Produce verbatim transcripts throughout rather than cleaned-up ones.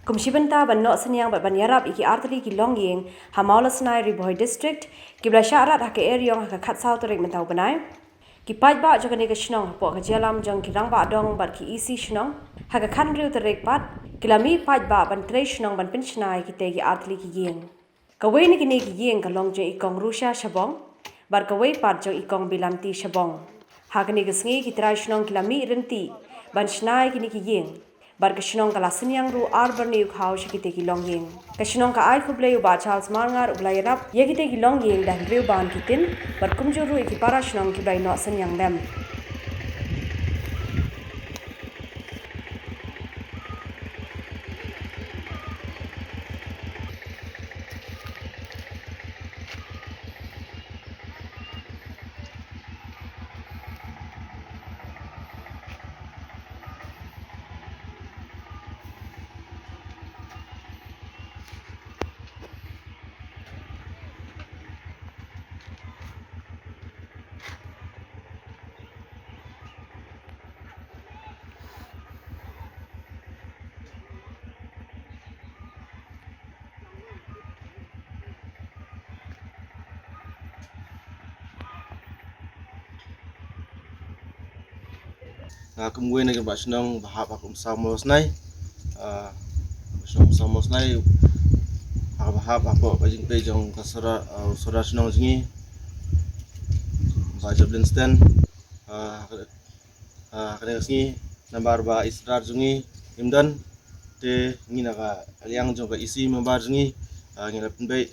Kum shi bynta ban noh synñiang bad ban ïarap ïa ki artylli ki longïing ha Mawlasnai, Ri Bhoi District, kiba la shah rat ha ka eriong ha ka khatsaw tarik mynta u bnai, ki paidbah jong kane ka shnong hapoh ka jingïalam jong ki rangbah dong bad ki E C shnong, ha ka khathynriew tarik pat, ki la mih paidbah ban trei shnong ban pynshna ïa kitei ki artylli ki ïing. Kawei na kine ki ïing ka long jong i Kong Rusha Shabong, bad kawei pat jong i Kong Bilanti Shabong. Ha kane ka sngi ki trai shnong ki la mih ryntih ban shna ïa kine ki ïing, bad ka shnong ka la synñiang ruh ar byrni u khaw sha kitei ki longïing. Ka shnong ka ai khublei u Bah Charles Marngar uba la ïarap ïa kitei ki longïing da hynriew ban ki tin, bad kumjuh ruh ïa ki para shnong kiba la ïeh noh synñiang lem. Nga kum uwei na ki rangbah shnong ba hap ha ka Umsaw Mawlasnai. Ah, shnong Umsaw Mawlasnai, ha kaba hap hapoh ka jingpeit jong ka sordar, ah, sordar shnong jong ngi, Bah Jablin Sten. Ah, ah, kane ka sngi namar ba i sordar jong ngi im don, te ngi na ka liang jong ka E C member jong ngi, ah, ngi la pynbeit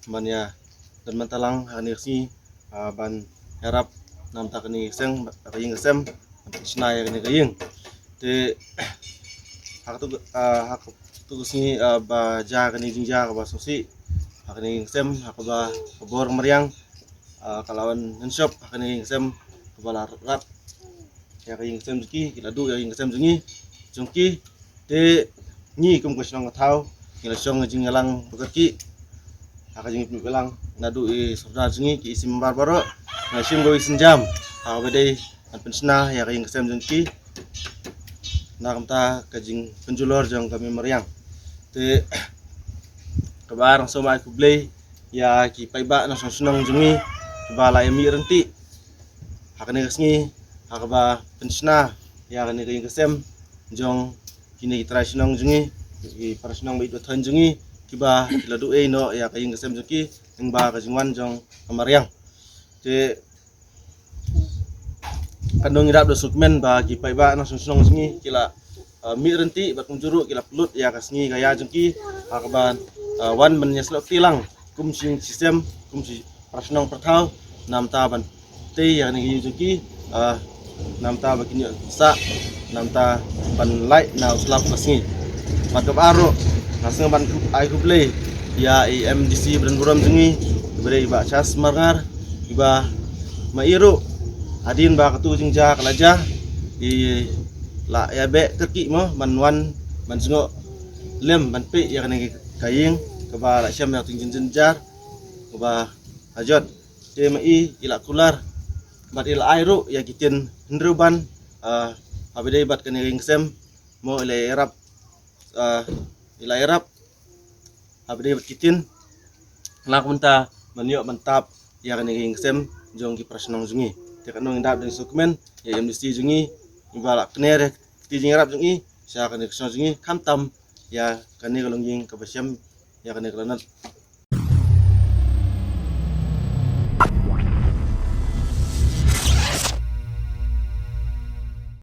ban ïa don bynta lang ha kane ka sngi, ah, ban ïarap na ka bynta kane ka seng, ka ïing ka sem, ban shna ïa kane ka ïing. Te ha katu, ah, ha katu ka sngi, ah, ba jia kane ka jingjia kaba sngewsih ha kane ka ïing ka sem, ha kaba ka bor mariang, ah, ka la wan nonshop ha kane ka ïing ka sem, kaba la rat ïa ka ïing ka sem jong ki, ki la duh ïa ka ïing ka sem jong ngi, jong ki. Te ngi kum ka shnong ka thaw ngi la shong ka jingïalang bakyrkieh ha ka jingïalang naduh i sordar jong ngi, ki E C member baroh, ngi la shim kawei ka sienjam ha kaba dei ban pynshna ïa ka ïing ka sem jong ki na ka bynta ka jingpynjulor jong ka mei mariang. Te kaba ar nga sngewbha ai khublei ïa ki paidbah nongshong shnong jong ngi kiba la ïa mih ryntih ha kane ka sngi ha kaba pynshna ïa kane ka ïing ka sem jong kine ki trai shnong jong ngi, ki para shnong ba ïeit ba thoiñ jong ngi, kiba ki la duh ei noh ïa ka ïing ka sem jong ki lyngba ka jingwan jong ka mariang. Te katno ngi dap da sngewkmen ba ki paidbah nongshong shnong jong ngi ki la, ah, mih ryntih bad kumjuh ruh ki la pynlut ïa ka sngi ka ïa jong ki ha kaba, ah, wan ban ïasyllok kti lang kum shi ïing shi sem, kum shi para shnong para thaw, na ka bynta ban tei ïa kane ka ïing jong ki, ah, na ka bynta ba kin ïoh sah, na ka bynta ban lait na u slap ka sngi. Bad kaba ar ruh nga sngewbha ban ai khublei ïa i M D C ba donburom jong ngi, i ba dei i Bah Charles Marngar, iba ma i ruh hadien ba katu ka jingjia ka la jia, i la ïa beh kyrkieh mo ban wan ban jngoh lem ban peit ïa kane ka ïing kaba la shem ïa ka jingjynjar kaba ha jot. Te ma i, i la kular bad i la ai ruh ïa ki tin hynriew ban, ah, ha ba dei bad kane ka ïing ka sem mo, i la ïarap, ah, i la ïarap ha ba dei bad ki tin na ka bynta ban ïoh ban tap ïa kane ka ïing ka sem jong ki para shnong jong ngi. Te katno ngi dap da sngewkmen ïa i M D C jong ngi, iba la kner ïa kti jingïarap jong i sha kane ka shnong jong ngi, khamtam ïa kane ka longïing kaba shem ïa kane ka lanot